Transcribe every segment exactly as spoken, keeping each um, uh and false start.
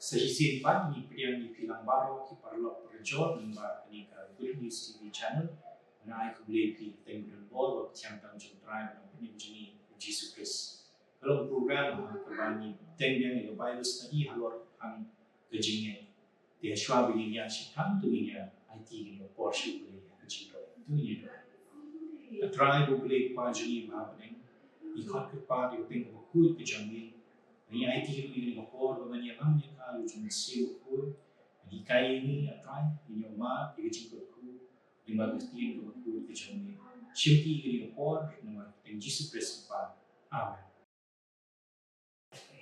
Sa shisien pat ngi pdiang ïa phi lang baroh ki paralok parajor lyngba kane ka Good News T V channel. Ngi ai khublei ïa phi, tang ba don bor bad thiang tam jong U Trai bad U Nongpynim jong ngi U Jisu Khrist. Ka long program ha kaba ngi pdiang ïa ka Bible study halor ka jingngeit. Te shuwa ba ngin ïa shim kham to ngin ïa aiti ïa ka por sha U Blei ha ka jingduwai. To ngin ïa duwai. A Trai U Blei Kpa jong ngi ba ha bneng, ngi khot kyrpad ïa ka kyrteng kaba khuid ka jong me. Ngi aiti ïa ka por ba men ïalam ïa ka jong U Mynsiem Bakhuid. Ngi hikai ïa ngi, A Trai, ngin ïohmad ïa ka jingkyrkhu lyngba ka ktien kaba khuid ka jong me. Shimti ïa ka por namar ka kyrteng Jisu Khrist U Kpa. Amen.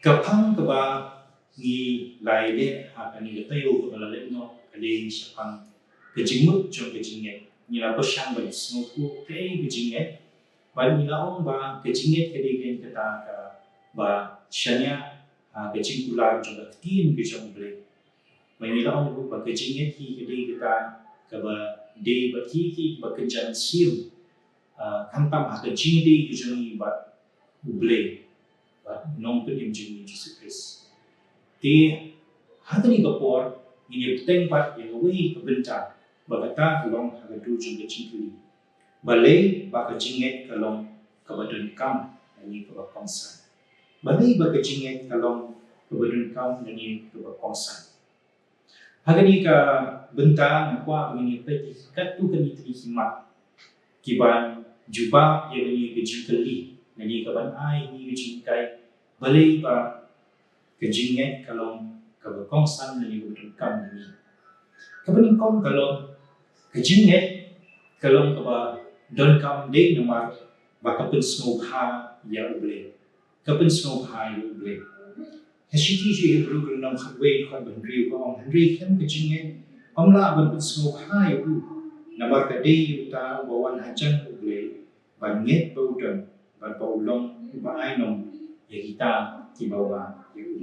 Ka phang kaba ngi la ïaleh ha kane ka taïew kaba la leit noh ka dei shaphang ka jingmut jong ka jingngeit. Ngi la pyrshang ban sngewthuh kaei ka jingngeit. Bad ngi la ong ba ka jingngeit ka dei kata kaba shaniah ha ka jingkular jong ka ktien ka jong U Blei. Bad ngi la ong ruh ba ka jingngeit hi ka dei kata kaba dei bad hi hi ba kynja mynsiem, ah, khamtam ha ka jingïadei ka jong ngi bad U Blei bad U Nongpynim jong ngi Jisu Khrist. Te ha kane ka por ngin ïa bteng pat ïa kawei ka bynta ba kata ka long ha ka dur jong ka jingkylli. Balei ba ka jingngeit ka long kaba donkam lane kaba kongsan? Balei ba ka jingngeit ka long kaba donkam lane kaba kongsan? Ha kane ka bynta nga kwah ba ngin ïa peit ïa katto katne tylli ki mat kiban jubab ïa kane ka jingkylli lane kaban ai ïa ngi ka jinghikai balei ba ka jingngeit ka long kaba kongsan lane kaba donkam lane. Kaba nyngkong ka long ka jingngeit ka long kaba donkam dei namar ba ka pynsngewbha ïa U Blei. Ka pynsngewbha ïa U Blei. Ha shithi sha ki Hebru ka lynnong khatwei dkhot ba hynriew ka ong, hynrei khlem ka jingngeit ym lah ban pynsngewbha ïa u, namar ka dei ïa uta uba wan hajan U Blei ban ngeit ba u don bad ba u long uba ai nong ïa kita kiba wad ïa u.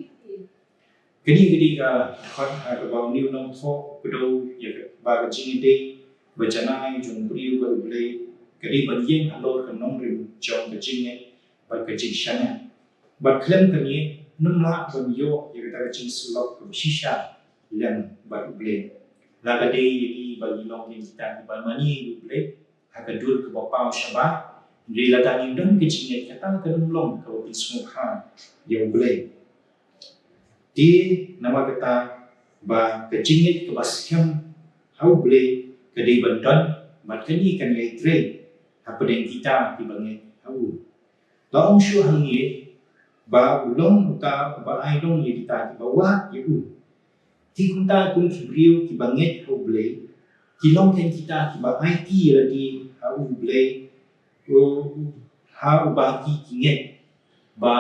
Kane ka dei ka dkhot ha kaba une u nongthoh u kdew ïa ka ba ka jingïadei ba janai jong u briew bad U Blei ka dei ban ïeng halor ka nongrim jong ka jingngeit bad ka jingshaniah. Bad khlem kane ym lah ban ïoh ïa kata ka jingsyllok kaba shisha lem bad U Blei. La ka dei ïa ki ba ngi long ïa kita kiba mane ïa U Blei ha ka dur kaba paw shabar. Hynrei lada ngim don ka jingngeit kata kan ym long kaba pynsngewbha ïa U Blei. Te namar kata ba ka jingngeit kaba skhem ha U Blei ka dei ban don bad kane kan ïai trei hapdeng kita kiba ngeit ha u. La ong shuh hangne ba u long uta uba ai nong ïa kita kiba wad ïa u. Te kumta kum ki briew kiba ngeit ha U Blei ki long kein kita kiba aiti ïa lade ha U Blei, u, ha uba ki ki ngeit ba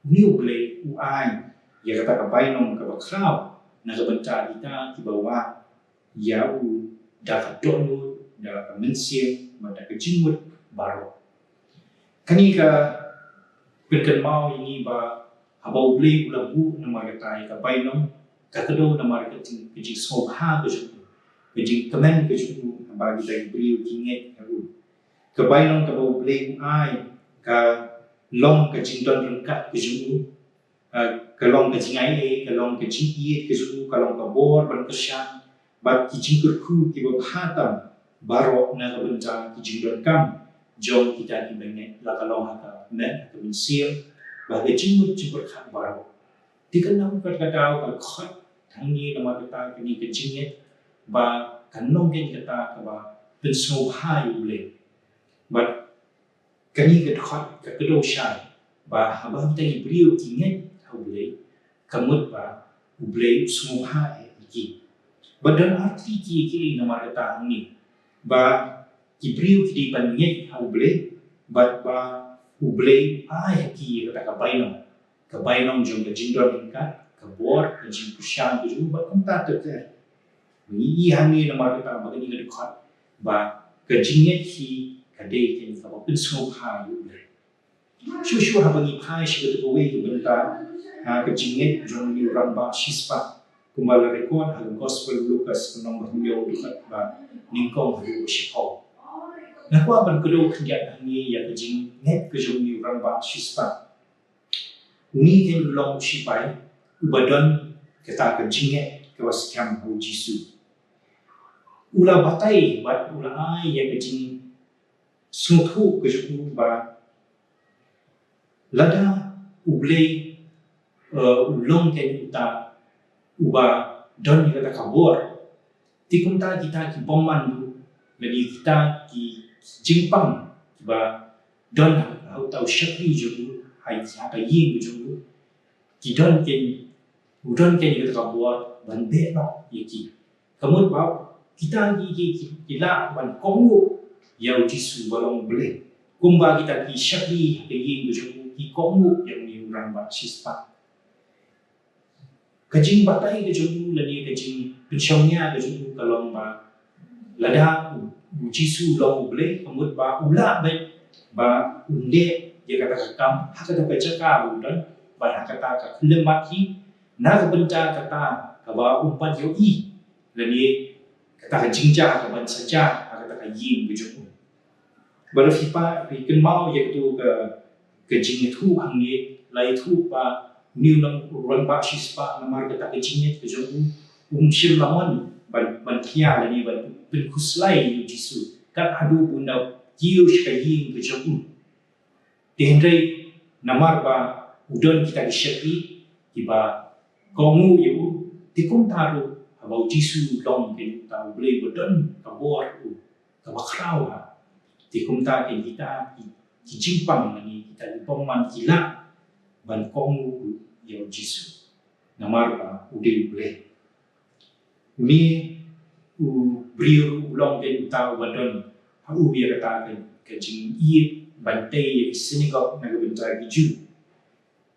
une U Blei u ai ïa kata ka bainong kaba khraw na ka bynta kita kiba wad ïa u da ka dohnud, da ka mynsiem bad da ka jingmut baroh. Kane ka pynkynmaw ïa ngi ba haba U Blei u la buh namar kata ïa ka bainong, ka kdew namar ka jing, ka jingsngewbha ka jong u, ka jingkmen ka jong u haba kita ki briew ki ngeit ha u. Ka bainong kaba U Blei u ai ka long ka jingdon ryngkat ka jong u, ah, ka long ka jingaiei, ka long ka jingïeit ka jong u, ka long ka bor ban kyrshan bad ki jingkyrkhu kiba bha tam baroh na ka bynta ki jingdonkam jong kita kiba ngeit, la ka long ha ka met, ha ka mynsiem bad ha ka jingmut jingpyrkhat baroh. Te ka long kata ka daw ka khot hangne namar kata kane ka jingngeit ba kan long kein kata kaba pynsngewbha ïa U Blei. Bad kane ka dkhot ka kdew shai ba haba kita ki briew ki ngeit ha U Blei ka mut ba U Blei u sngewbha ïa ki. Bad don artylli ki, ki namar kata hangne ba ki briew ki dei ban ngeit ha U Blei bad ba U Blei u ai ha ki ïa kata ka bainong, ka bainong jong ka jingdon ryngkat, ka bor, ka jingkyrshan ka jong u bad kumta ter ter. Ngi i hangne namar kata ba kane ka dkhot ba ka jingngeit hi ka dei kein kaba pynsngewbha ïa U Blei. Shuh shuh haba ngi phai sha kata kawei ka bynta, ha, ka jingngeit jong une u rangbah shispah kumba la record ha ka Gospel Lukas ka lynnong ba hynñiew dkhot ba nyngkong haduh ba shiphew. Nga kwah ban kdew khyndiat hangne ïa ka jingngeit ka jong une u rangbah shispah. Une kein u long u shipai uba don kata ka jingngeit kaba skhem ha u Jisu. U la batai bad u la ai ïa ka jingsngewthuh ka jong u ba lada U Blei, eh, u long kein uta uba don ïa kata ka bor, te kumta kita ki bymman ruh, lane kita ki jingpang kiba don ha uta u shakri jong u, ha ka ïing ka jong u, ki don kein, u don kein ïa kata ka bor ban beh noh ïa ki. Ka mut ba kita ki, ki, ki, ki lah ban kohnguh ïa u Jisu ba long U Blei, kumba kita ki shakri ha ka ïing ka jong u ki kohnguh ïa une u rangbah shispah. Ka jingbatai ka jong u lane ka jingpynshongnia ka jong u ka long ba lada u, u Jisu u long U Blei, ka mut ba u lah beit ba un leh ïa kata ka kam ha kata ka jaka ba u don, bad ha kata ka khyllipmat hi, na ka bynta kata kaba um pat ïohi, lane kata ka jingjia kaban sa jia ha kata ka ïing ka jong u. Bad lada phi kynmaw ïa katu ka, ka jingïathuh hangne, la ïathuh ba une u rangbah shispah namar kata ka jingngeit ka jong u, um shym la mon ban, ban khia lane ban pynkhuslai ïa u Jisu kat haduh ba un da kiew sha ka ïing ka jong u. Te hynrei namar ba u don kita ki shakri kiba kohnguh ïa u, te kumta ruh haba u Jisu u long kein uta U Blei ba don ka bor u kaba khraw ha, te kumta kein kita ki, ki jingpang lane kita ki bymman ki lah ban kohnguh ïa u Jisu namar ba u dei U Blei. Une u briew ruh u long kein uta uba don ha u ïa kata ka, ka jingïeit ban tei ïa ki synagog na ka bynta ki Jiw.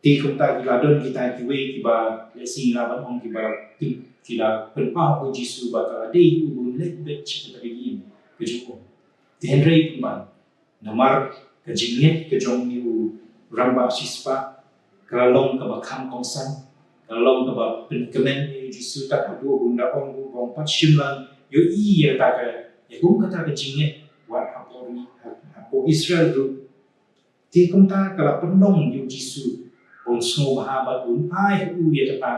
Te kumta ki la don kita kiwei kiba lehse ngi lah ban ong kiba ki, ki la pynpaw ha u Jisu ba ka la dei u ban leit beit sha kata ka ïing ka jong u. Te hynrei kumba namar ka jingngeit ka jong une u rangbah shispah ka la long kaba kham kongsan, ka la long kaba pynkmen ïa u Jisu kat haduh ba un da ong ruh ba um pat shym la ïohi ïa kata ka, ïa kum kata ka jingngeit wat hapoh ri, ha, hapoh Israel ruh. Te kumta ka la pynlong ïa u Jisu ba un sngewbha bad ba un ai ha u ïa kata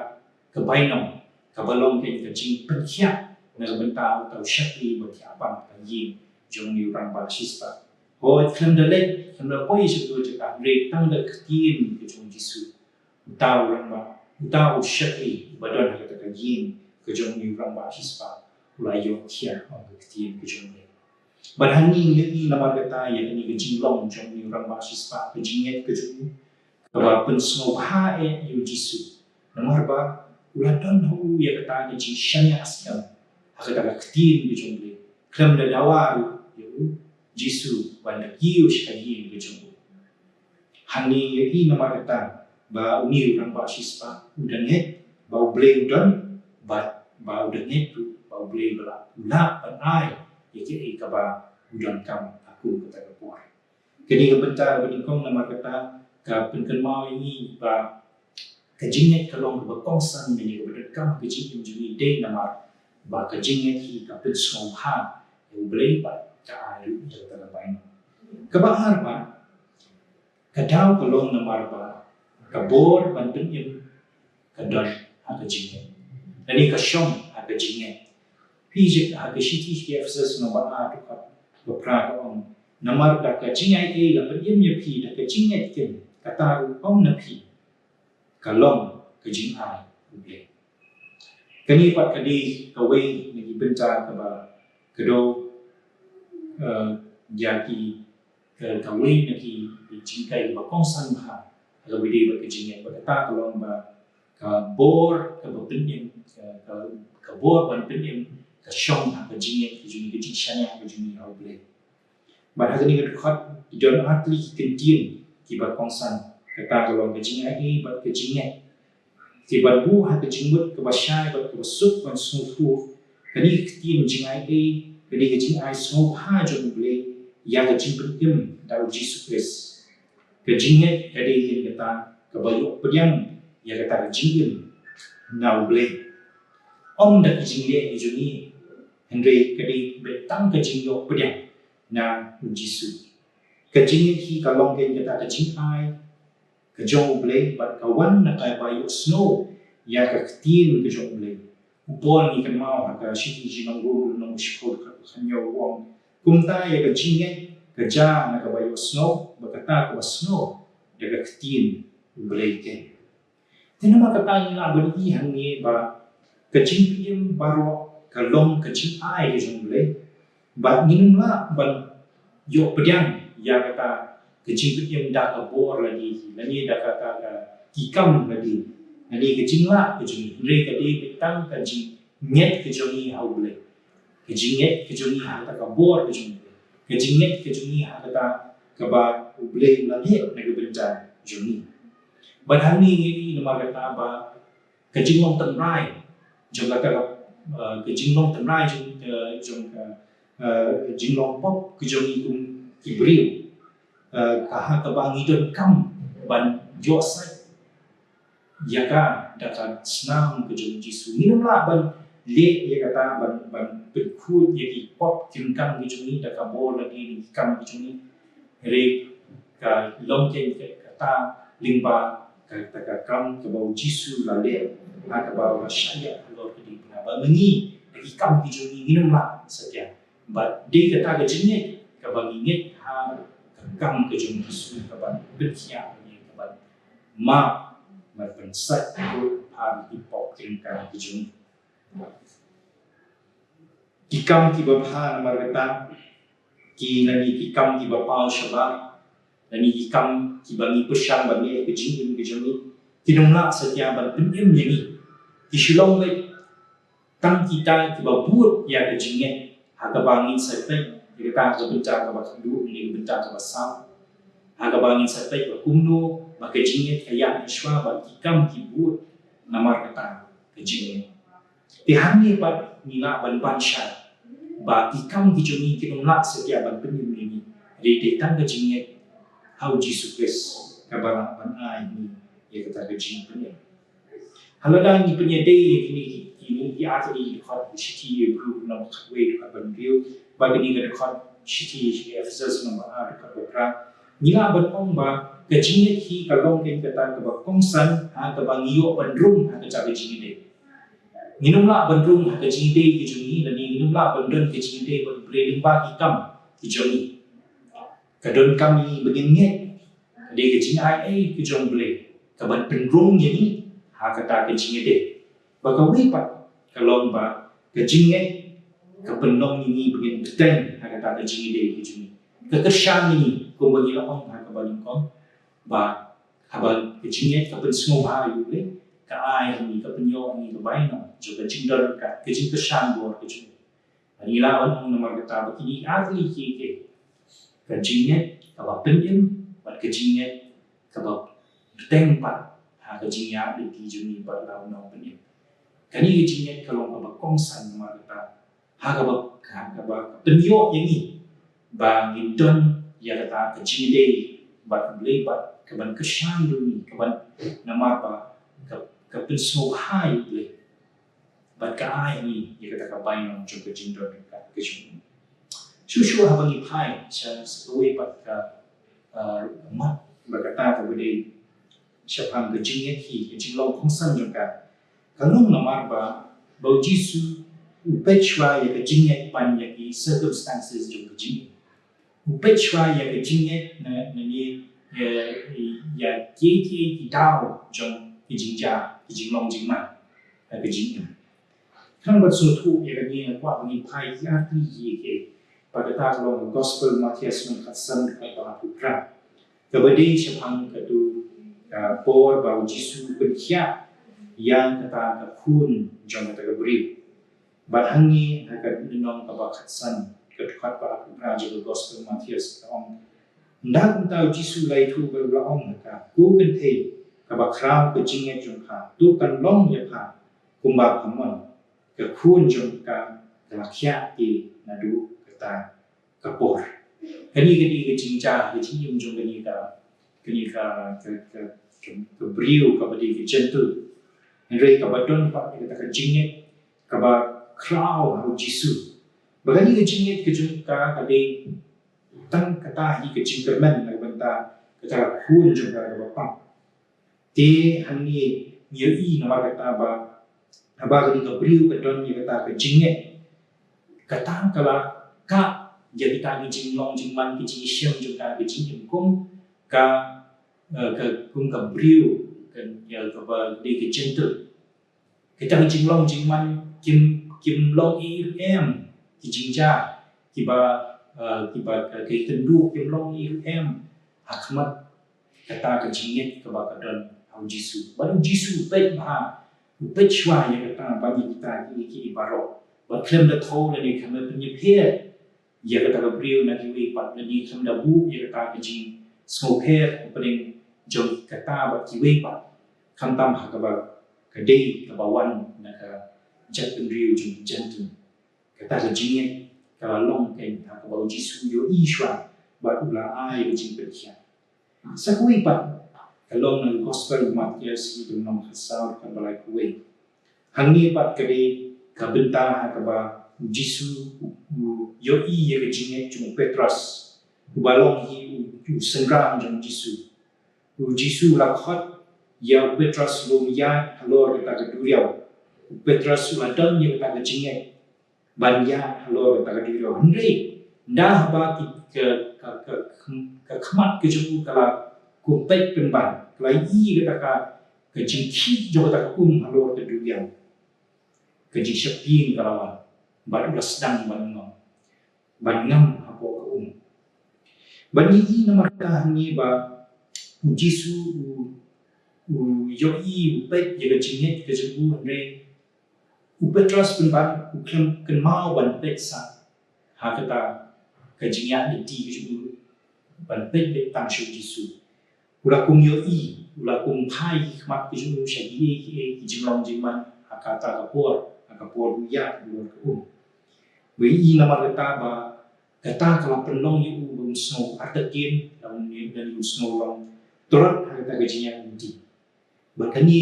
ka bainong kaba long kein ka jingpynkhiah na ka bynta uta u shakri ba thiah pang ha ka ïing jong une u rangbah shispah. Hooid, khlem da leit, khlem da poi sha uta u jaka, hynrei tang da ka ktien ka jong u Jisu, uta u rangbah, uta u shakri uba don ha kata ka ïing ka jong une u rangbah shispah u la ïoh thiah ong ka ktien ka jong u Blei. Bad hangne ngi ïohi namar kata ïa kane ka jinglong jong une u rangbah shispah, ka jingngeit ka jong u kaba pynsngewbha eh ïa u Jisu, namar ba u la don ha u ïa kata ka jingshaniah skhem ha kata ka ktien ka jong u Blei, khlem da dawa ruh ïa u Jisu ban da kiew sha ka ïing ka jong u. Hangne ngi ïohi namar kata ba une u rangbah shispah u da ngeit ba U Blei u don, bad ba u da ngeit ruh ba U Blei u lah, u lah ban ai ïa kaei kaba u donkam ha kum kata ka por. Kane ka bynta kaba nyngkong namar kata ka pynkynmaw ïa ngi ba ka jingngeit ka long kaba kongsan, kane kaba donkam ha ka jingim jong ngi dei namar ba ka jingngeit hi ka pynsngewbha ïa U Blei bad ka ai ruh ïa kata ka bainong. Kaba ar ba ka daw ka long namar ba ka bor ban pynim ka don ha ka jingngeit, lane ka shong ha ka jingngeit. Phi check ha ka shithi sha ki Ephesus lynnong ba ar, dkhot ba phra ka ong, namar da ka jingaiei la pynim ïa phi da ka jingngeit kein, kata ruh ym na phi, ka long ka jingai U Blei. Kane pat ka dei kawei na ki bynta kaba ka dei, eh, ïa ki, ka, kawei na ki, ki jinghikai ba kongsan bha ha kaba ïadei bad ka jingngeit, bad kata ka long ba ka bor kaba pynim, ka, ka, ka bor ban pynim ka shong ha ka jingngeit ka jong ngi, ka jingshaniah ka jong ngi ha U Blei. Bad ha kane ka dkhot ki don ar tylli ki kyntien kiba kongsan, kata ka long ka jingaiei bad ka jingngeit. Te ban buh ha ka jingmut kaba shai bad kaba suk ban sngewthuh, kane ka ktien jingaiei ka dei ka jingai sngewbha jong U Blei ïa ka jingpynim da U Jisu Khrist. Ka jingngeit ka dei kein kata kaba ïoh pdiang ïa kata ka jingim na U Blei, ym da ka jingleh ka jong ngi, hynrei ka dei beit tang ka jingïoh pdiang na U Jisu. Ka jingngeit hi ka long kein kata ka jingai ka jong U Blei bad ka wan na kaba ïohsngew ïa ka ktien ka jong U Blei. U Paul ngi kynmaw ha ka shithi jong u, u nong u shiphew ka kynmaw u ong, kumta ïa ka jingngeit ka jia na kaba ïohsngew, bad kata kaba sngew da ka ktien U Blei keiñ. Te namar kata ngi lah ban ïohi hangne ba ka jingpynim baroh ka long ka jingai ka jong U Blei. Bad ngim lah ban ïoh pdiang ïa kata ka jingpynim da ka bor lade, lane da kata ka ki kam lade, lane ka jinglah ka jong ngi, hynrei ka dei tang ka jingngeit ka jong ngi ha U Blei. Ka jingngeit ka jong ngi ha kata ka bor ka jong U Blei. Ka jingngeit ka jong ngi ha kata kaba U Blei u la leh na ka bynta jong ngi. Bad hangne ngi ïohi namar kata ba ka jinglong tynrai jong kata ka, uh, ka jinglong tynrai jong, uh, jong ka, uh, jinglong pop ka jong ngi kum ki briew. Uh, ka ha kaba ngi donkam ban ïoh sait ïa ka da ka snam ka jong U Jisu. Ngim lah ban leh ïa kata ban, ban pynkhuid ïa ki pop ki ryngkang ki jong ngi da ka bor lade ki kam ki jong ngi. Hynrei ka long keiñ kata lyngba kata ka kam kaba U Jisu u la leh, ha kaba u la shah ïap halor ka diengphna. Bad ma ngi da ki kam ki jong ngi ngim lah satia. Bad dei kata ka jingngeit kaba ngi ngeit ha ka kam ka jong U Jisu kaban pynkhiah ïa ngi, kaban map, kaban pynsait ha ki pop ki ryngkang ki jong ngi. Ki kam kiba bha namar kata, ki lane ki kam kiba paw shabar, lane ki kam kiba ngi pyrshang ban leh ha ka jingim ka jong ngi, kim lah satia ban pynim ïa ngi. Ki shu long beit tang kita kiba bud ïa ka jingngeit, ha kaba ngin sa peit ïa kata ha ka bynta kaba khatduh ne ka bynta kaba saw. Ha kaba ngin sa peit ba kumno ba ka jingngeit ka ïaid shuwa bad ki kam ki bud namar kata ka jingngeit. Te hangne pat ngi lah ban ban shai ba ki kam ki jong ngi kim lah satia ban pynim ïa ngi. Hynrei dei tang ka jingngeit ha U Jisu Khrist kaba lah ban ai ïa ngi ïa kata ka jingpynim. Halor da ngi pynïadei ïa kine, kine ki artylli ki dkhot, shithi Hebru lynnong khatwei dkhot ba hynriew, bad kine ki dkhot shithi Ephesus lynnong ba ar dkhot ba phra, ngi lah ban ong ba ka jingngeit hi ka long keiñ kata kaba kongsan ha kaba ngi ïoh ban rung ha kata ka jingïadei. Ngim lah ban rung ha ka jingïadei ka jong ngi, lane ngim lah ban don ka jingïadei bad U Blei lyngba ki kam ki jong ngi. Ka donkam ïa ngi ba ngin ngeit ka dei ka jingai ei ka jong U Blei kaban pynrung ïa ngi ha kata ka jingïadei. Bad kawei pat ka long ba ka jingngeit ka pynlong ïa ngi ba ngin bteng ha kata ka jingïadei ka jong ngi. Ka kyrshan ïa ngi kumba ngi la ong ha kaba nyngkong ba haba ka jingngeit ka pynsngewbha ïa U Blei, ka ai ha ngi, ka pynïoh ïa ngi ka bainong jong ka jingdon ka, ka jingkyrshan bor ka jong ngi. Ngi lah ban ong namar kata ba kine ki artylli ki, ki, ka jingngeit kaba pynim bad ka jingngeit kaba bteng pat ha ka jingïaid lynti jong ngi bad la u nongpynim. Kane ka jingngeit ka long kaba kongsan namar kata ha kaba, ha kaba pynïoh ïa ngi ba ngin don ïa kata ka jingïadei bad U Blei bad kaban kyrshan ïa ngi, kaban namar ba ka, ka pynsngewbha ïa U Blei. Bad ka ai ïa ngi ïa kata ka bainong jong ka jingdon ryngkat ka jong U. Shuh shuh haba ngi phai sha, sha kawei pat ka, uh, mat ba kata kaba dei shaphang ka jingngeit hi, ka jinglong kongsan jong ka, ka long namar ba, ba U Jisu u peit shuwa ïa ka jingngeit ban ïa ki circumstances jong ka jingim. U peit shuwa ïa ka jingngeit na, na ne, ïa, ïa kiei kiei ki daw jong ki jingjia, ki jinglong jingman ha ka jingim. Khnang ban sngewthuh ïa kane nga kwah ba ngin phai ki artylli kiei kiei. Bad kata ka long Gospel Mathaios lynnong khatsan dkhot ba arphew phra. Kaba dei shaphang katu, ah, por ba U Jisu u pynkhiah ïa kata ka khun jong kata ka briew. Bad hangne ha ka lynnong kaba khatsan, ka dkhot ba arphew phra jong ka Gospel Mathaios ka ong: Ynda kumta U Jisu u la ïathuh bad u la ong ha ka, ko kynthei kaba khraw ka jingngeit jong pha, to kan long ïa pha kumba pha mon. Ka khun jong ka ka la khiah te naduh kata ka por. Kane ka dei ka jingjia, ka jingim jong kane ka, kane ka, ka, ka, ka, ka briew kaba dei ka Jentil. Hynrei kaba don pat ïa kata ka jingngeit kaba khraw ha U Jisu. Bad kane ka jingngeit ka jong ka ka dei tang kata hi ka jingkyrmen na ka bynta kata ka khun jong ka kaba pang. Te hangne Ngi ïohi namar kata ba haba kane ka briew ka don ïa kata ka jingngeit, kata ka la kah ïa kita ki jinglong jingman, ki jingshem jong ka, ki jingim kum ka, eh, ka, kum ka briew ka, ïa kaba dei ka gentle. Kita ki jinglong jingman kim, kim long ei ruh em, ki jingjia kiba, eh, kiba ka, ka ïakynduh kim long ei ruh em ha khmat kata ka jingngeit kaba ka don ha u Jisu. Bad u Jisu u peit bha, u peit shuwa ïa kata bad ïa kita ki, ki baroh. Bad khlem da thew lane khlem da pynïapher ïa kata ka briew na kiwei pat, lane khlem da buh ïa kata ka jingsngewpher hapdeng jong kata bad kiwei pat, khamtam ha kaba ka dei kaba wan na ka jaitbynriew jong ki Jentil. Kata ka jingngeit ka la long keiñ ha kaba u Jisu u ïohi shuwa bad u la ai ka jingpynkhiah. Sa kawei pat ka long na ka Gospel u Mathaios, ka lynnong khatsaw, ka dkhot ba lai kawei. Hangne pat ka dei ka bynta ha kaba u Jisu u, u ïohi ïa ka jingngeit jong u Petros, uba long hi u, u synran jong u Jisu. U Jisu u la khot ïa u Petros ba un ïaid halor kata ka duriaw. U Petros u la don ïa kata ka jingngeit ban ïaid halor kata ka duriaw. Hynrei ynda haba ki, ka, ka, ka, ka khmat ka jong u ka la kum peit pynban, ka la ïohi kata ka, ka jingkhih jong kata ka um halor ka duriaw, ka jingsheptieng ka la wan bad u la sdang ban ngam, ban ngam hapoh ka um. Bad ngi ïohi namar kata hangne ba u Jisu u, u ïohi, u peit ïa ka jingngeit ka jong u, hynrei u Petros pynban u khlem kynmaw ban peit sa ha kata ka jingïaid lynti ka jong u, ban peit beit tang sha u Jisu. U la kum ïohi, u la kum phai ki khmat ki jong u sha kiei kiei ki jinglong jingman ha kata ka por, ha ka por u ïaid halor ka um. Ba ïohi namar kata ba kata ka la pynlong ïa u ba un sngew artatien, lane un sngew long tlot ha kata ka jingïaid lynti. Bad kane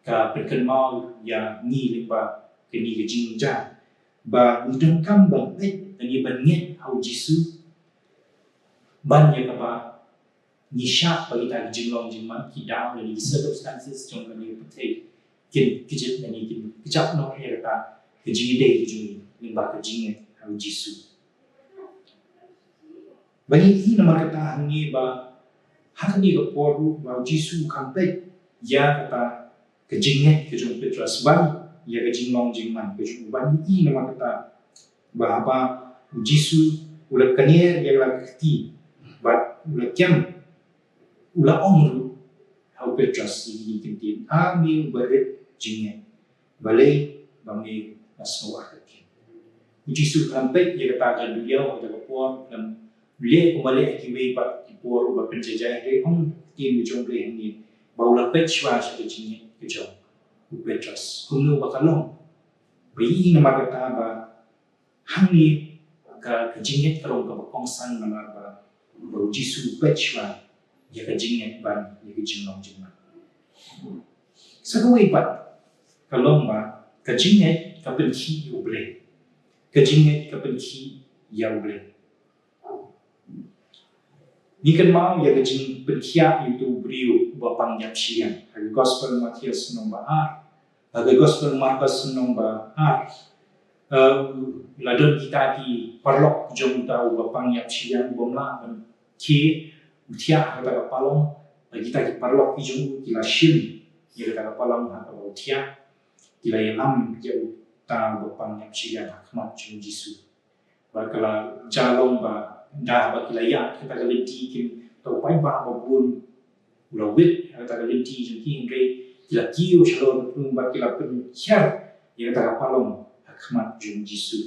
ka pynkynmaw ïa ngi lyngba kane ka jingjia ba ngi donkam ban peit lane ban ngeit ha u Jisu, ban ïa kaba ngi shah ba kita ki jinglong jingman, ki daw lane ki circumstances jong kane ka pyrthei kin kjit lane kin kjap noh ïa kata ka jingïadei ka jong ngi lyngba ka jingngeit ha u Jisu. Ba ngi ïohi namar kata hangne ba ha kane ka por ruh ba u Jisu u kham peit ïa kata ka jingngeit ka jong u Petros bad ïa ka jinglong jingman ka jong u. Ba ngi ïohi namar kata ba haba u Jisu u la kner ïa la ka kti bad u la kem, u la ong ruh ha u Petros ïa kine ki ktien, "A me uba rit jingngeit, balei ba me la sngew artatien?" U Jisu u khlem peit ïa kata ka duriaw, kata ka por, u khlem leh kumba leh ha kiwei pat ki por uba pynjaijai, hynrei u ong ktien ka jong U Blei hangne ba u la peit shuwa sha ka jingngeit ka jong u Petros. Kumno ba ka long? Ba ïohi namar kata ba hangne ka, ka jingngeit ka long kaba kongsan namar ba, ba u Jisu u peit shuwa ïa ka jingngeit bad ïa ka jinglong jingman. Sa kawei pat ka long ba ka jingngeit ka pynkhih ïa U Blei. Ka jingngeit ka pynkhih ïa U Blei. Ngi kynmaw ïa ka jingpynkhiah ïa uto u briew uba pang ïap shiliang ha ka Gospel Mathaios lynnong ba ar, ha ka Gospel Markos lynnong ba ar. Eh, la don kita ki paralok jong uta uba pang ïap shiliang uba mlah ban khie, u thiah ha kata ka palong, bad kita ki paralok ki jong u ki la shim ïa kata ka palong ha kaba u thiah, ki la ïalam ïa uta uba pang ïap shiliang ha khmat jong u Jisu. Bad ka la jia long ba ynda ba ki la ïaid kata ka lynti, kim tip paidbah ba bun u la wit ha kata ka lynti jong ki, hynrei ki la kiew shalor ka pung bad ki la pynhiar ïa kata ka palong ha khmat jong u Jisu.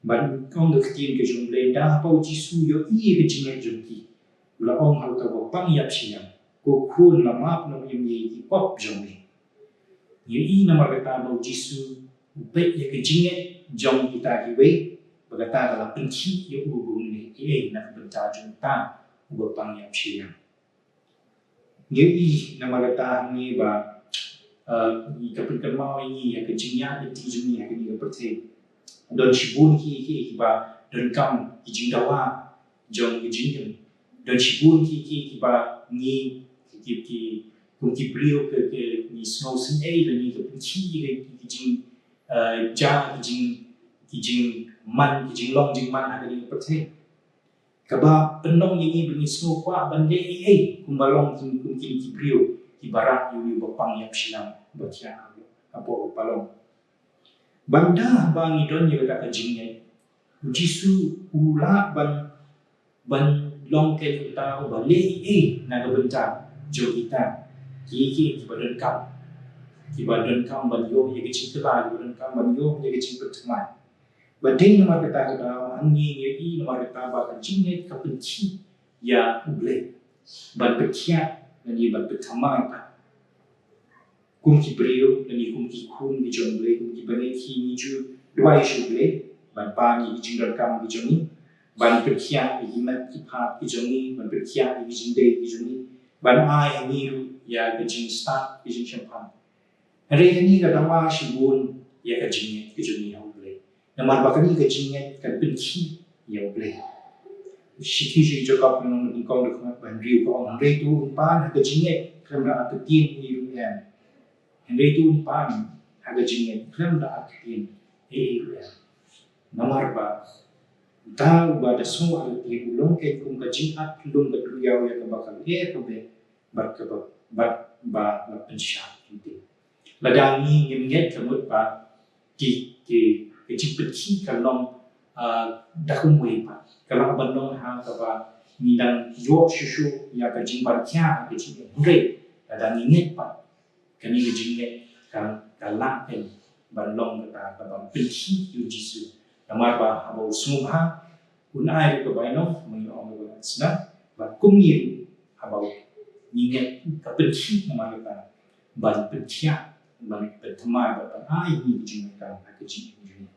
Bad ong ka ktien ka jong U Blei, ynda ba u Jisu u ïohi ïa ka jingngeit jong ki, u la ong ha uta uba pang ïap shiliang, "Ko khun, la map noh ïa me ïa ki pop jong me." Ngi ïohi namar kata ba u Jisu u peit ïa ka jingngeit jong kita kiwei, ba kata ka la pynkhih ïa u ba un leh ei ei na ka bynta jong uta uba pang ïap shiliang. Ngi ïohi namar kata hangne ba, eh, ngi, ka pynkynmaw ïa ngi ïa ka jingïaid lynti jong ngi ha kane ka pyrthei. Don shibun ki, ki, kiba donkam ki jingdawa jong ki jingim. Don shibun ki, ki, kiba ngi, ki, ki, ki, Kum ki briew ka, ka ngi sngew sngewsih lane ka pynkhih ïa ka, ka jing, eh, ja, ka jing, ka jingman, ka jinglong jingman ha kane ka pyrthei. Kaba pynlong ïa ngi ba ngi sngew kwah ban leh ei ei kumba long kum, kum kine ki briew kiba rah ïa u ba pang ïap shiliang ba thiah hapoh u palong. Ban da ba ngi don ïa kata ka jingngeit, u Jisu u lah ban, ban long kata uba leh ei ei na ka bynta jong kita, ki, ki, kiba donkam, kiba donkam ban ïoh ïa ka jingkylla, kiba donkam ban ïoh ïa ka jingpynthymmai. Ba dei namar kata ka daw hangne ngi ïohi namar kata ba ka jingngeit ka pynkhih ïa U Blei ban pynkhiah lane ban pynthymmai pat. Kum ki briew lane kum ki khun ki jong U Blei, kum ki bangeit, ngi ju duwai sha U Blei ban pan ïa ki jingdonkam ki jong ngi, ban pynkhiah ïa ki met ki phad ki jong ngi, ban pynkhiah ïa ki jingdei ki jong ngi, ban ai ha ngi ruh ïa ka jingstad, ka jingshemphang. Hynrei kane ka dawa shibun ïa ka jingngeit ka jong ngi ha U Blei. Namar ba kane ka jingngeit kan pynkhih ïa U Blei. Shithi sha ki Jakob lynnong ba nyngkong dkhot ba hynriew ka ong, hynrei to un pan ha ka jingngeit khlem da artatien ei ruh em. Hynrei to un pan ha ka jingngeit khlem da artatien ei ruh em. Namar ba uta uba da sngew artatien u long kum ka jingartatien ka duriaw ïa kaba ka lyer ka beh bad kaba, bad ba la pynshah kyntien. Lada ngi ngim ngeit ka mut ba ki, ki, ka jingpynkhih ka long, ah, da kumwei pat, ka lah ban long ha kaba ngi dang ïoh shuh shuh ïa ka jingpynkhia ka jingim, hynrei lada ngi ngeit pat, kane ka jingngeit ka, ka lah ban long kata kaba pynkhih ïa U Jisu. Namar ba haba u sngewbha un ai ruh ka bainong, ma ngi ong ruh ba sna, bad kum ngi ruh haba ngi ngeit ka pynkhih namar kata ban pynkhiah, ban pynthymmai, bad ban ai ngi ka jingdonkam ha ka jingim jong ngi.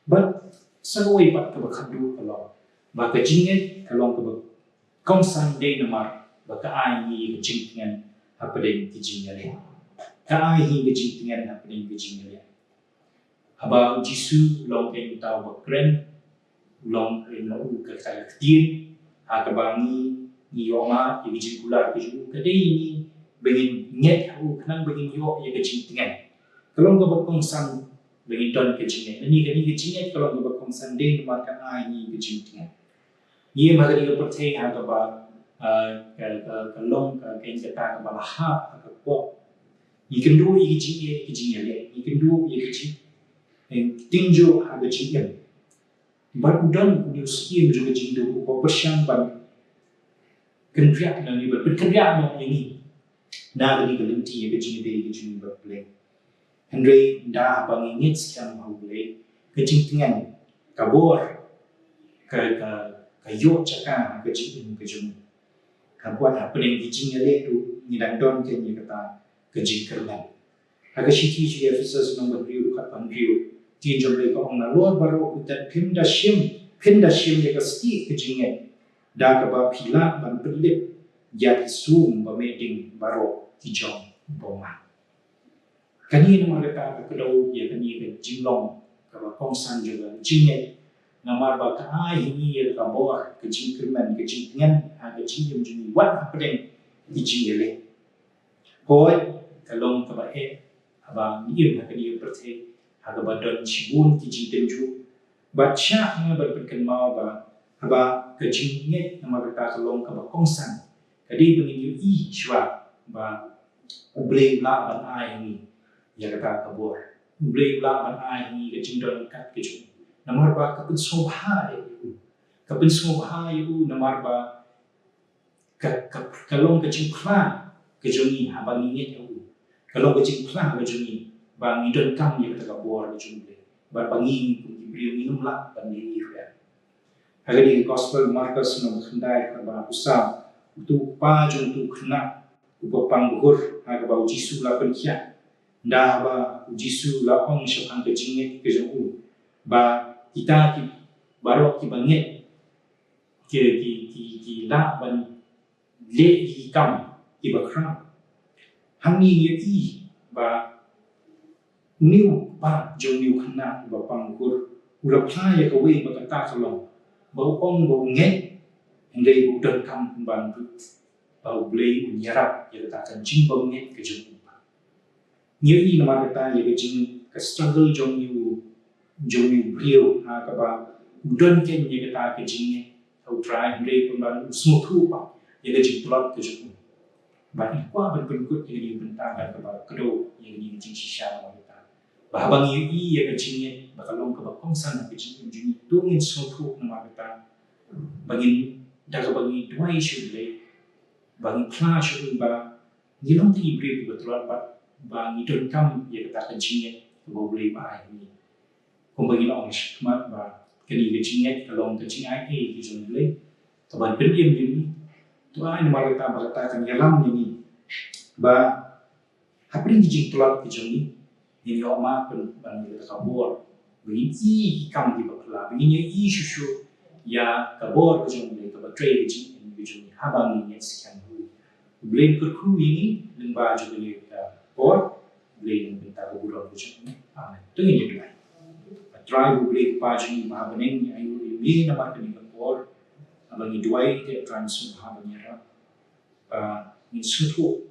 Bad sa kawei pat kaba khatduh ka long ba ka jingngeit ka long kaba kongsan dei namar ba ka ai ngi ka jingtngen hapdeng ka jingïaleh. Ka ai ngi ka jingtngen hapdeng ka jingïaleh. Haba u Jisu u long kum uta uba kren, u long kum u ka, ka ktien ha kaba ngi, ngi ïohmad ïa ka jingkular ka jong u, ka dei ngi ba ngin ngeit ha u khnang ba ngin ïoh ïa ka jingtngen. Ka long kaba kongsan ba ngin don ka jingngeit. Lane kane ka jingngeit ka long kaba kongsan dei namar ka ai ngi ka jingtngen. Ngi im ha kane ka pyrthei ha kaba, ah, ka, ka, ka long ka, ka, kata kaba la hap ha ka pop. Ngi kynduh ïa ka jingeh, ka jingïaleh. Ngi kynduh ïa ka jing, eh, tynjuh ha ka jingim. Bad u don une u Syiem jong ka jingduh uba pyrshang ban kynriah ïa ngi, ban pynkynriah noh ïa ngi na kane ka lynti ïa ka jingïadei ka jong ngi bad U Blei. Hynrei ynda ba ngi ngeit skhem ha U Blei, ka jingtngen, ka bor, ka, ka, ka ïoh jaka ha ka jingim ka jong ngi. Ka bor hapdeng ka jingïaleh ruh ngi dang don kane kata ka jingkyrmen. Ha ka shithi sha ki Ephesus lynnong ba hynriew dkhot ba hynriew, ktien jong U Blei ka ong, nalor baroh kumta phin da shim, phin da shim ïa ka stieh ka jingngeit da kaba phi lah ban pynlip ïa ki sum ba meh ding baroh ki jong u bymman. Kane namar kata ka kdew ïa kane ka jinglong kaba kongsan jong ka jingngeit. Namar ba ka ai ha ngi ïa ka bor, ka jingkyrmen, ka jingtngen ha ka jingim jong ngi wat hapdeng ka jingïaleh. Hooid, ka long kaba eh haba ngi im ha kane ka pyrthei ha kaba don shibun ki jingtynjuh. Bad shah nga ban pynkynmaw ba haba ka jingngeit namar kata ka long kaba kongsan, ka dei ba ngin ïohi shuwa ba U Blei u lah ban ai ha ngi ïa kata ka bor. U Blei u lah ban ai ha ngi ka jingdon ryngkat ka jong u. Namar ba ka pynsngewbha ïa u. Ka pynsngewbha ïa u namar ba ka, ka, ka long ka jingphla ka jong ngi haba ngi ngeit ha u. Ka long ka jingphla ka jong ngi ba ngi donkam ïa kata ka bor ka jong U Blei. Bad ba ngi kum ki briew ngim lah ban ïohi ruh. Ha kane ka Gospel Markos lynnong ba khyndai dkhot ba arphew saw, uto u kpa jong uto u khynnah uba pang bhur ha kaba u Jisu u la pynkhiah. Ynda haba u Jisu u la ong shaphang ka jingngeit ka jong u, ba kita ki baroh kiba ngeit ki, ki, ki, ki lah ban leh ki kam kiba khraw. Hangne ngi ïohi ba une u kpa jong une u khynnah uba pang bhur u la phla ïa kawei ba kata ka long ba u ong ba u ngeit, hynrei ba u donkam ban bud. ba U Blei un ïarap ïa kata ka jingbymngeit ka jong u. Ngi ïohi namar kata ïa ka jing ka struggle jong u jong u briew ha kaba u don kein ïa kata ka jingngeit ha U Trai, hynrei pynban u sngewthuh pat ïa ka jingtlot ka jong u. Bad ngi kwah ban pynkut ïa kane ka bynta kaba kdew ïa kane ka jingshisha namar kata ba haba ngi ïohi ïa ka jingngeit ba ka long kaba kongsan ha ka jingim jong ngi, to ngin sngewthuh namar kata ba ngin, da kaba ngi duwai sha U Blei, ba ngi phla sha u ba ngi long tang ki briew kiba tlot bad ba ngi donkam ïa kata ka jingngeit kaba U Blei u ai ha ngi. Kumba ngi la ong shakhmat ba kane ka jingngeit ka long ka jingai ei ka jong U Blei kaba pynim ïa ngi. To ai namar kata ba kata kan ïalam ïa ngi ba hapdeng ki jingtlot ki jong ngi, ngin ïoh map ban ban ïa ka bor, ba ngin ïohi ki kam kiba phylla, ba ngin ïohi shuh shuh ïa ka bor ka jong U Blei kaba trei ha ka jingim ka jong ngi haba ngin ngeit skhem ha U. U Blei un kyrkhu ïa ngi lyngba jong kane ka por. U Blei un pynta ka burom ka jong ngi. Amen. To ngin ïa duwai. A Trai U Blei Kpa jong ngi ba ha bneng, ngi ainguh ïa me namar kane ka por. Haba ngi duwai te, A Trai, sngewbha ban ïarap ba ngin sngewthuh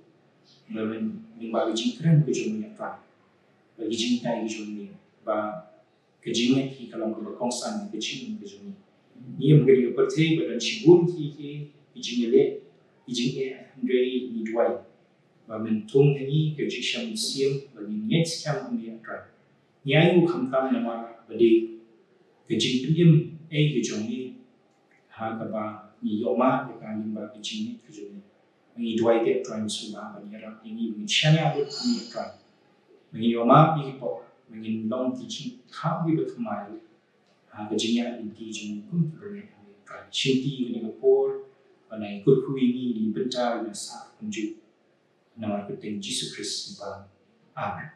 ba ngin, ngin ba ka jingkren ka jong me, A Trai, ba ka jinghikai ka jong me, ba ka jingngeit hi ka long kaba kongsan ka jingim ka jong ngi. Ngi im ha kane ka pyrthei ba don shibun ki, ki, ki jingïaleh, ki jingeh, hynrei ngi duwai ba men thung ha ngi ka jingshem mynsiem ba ngin ngeit skhem ha me, A Trai. Ngi ainguh khamtam namar ba dei ka jingpynim ei ka jong ngi ha kaba ngi ïoh map ïa ka lyngba ka jingngeit ka jong ngi. Ngi duwai te, A Trai, sngewbha ban ïarap ïa ngi ba ngin shaniah lut ha me, A Trai, ba ngin ïoh map ïa ki pop, ba ngin long ki jingthaw kiba thymmai ha ka jingïaid lynti jong ngi kum ki bangeit ha me, A Trai. Shimti kane ka por ba ngi kyrkhu ïa ngi na ki bynta kiba sah kumjuh, namar kyrteng Jisu Khrist ngi pan. Amen.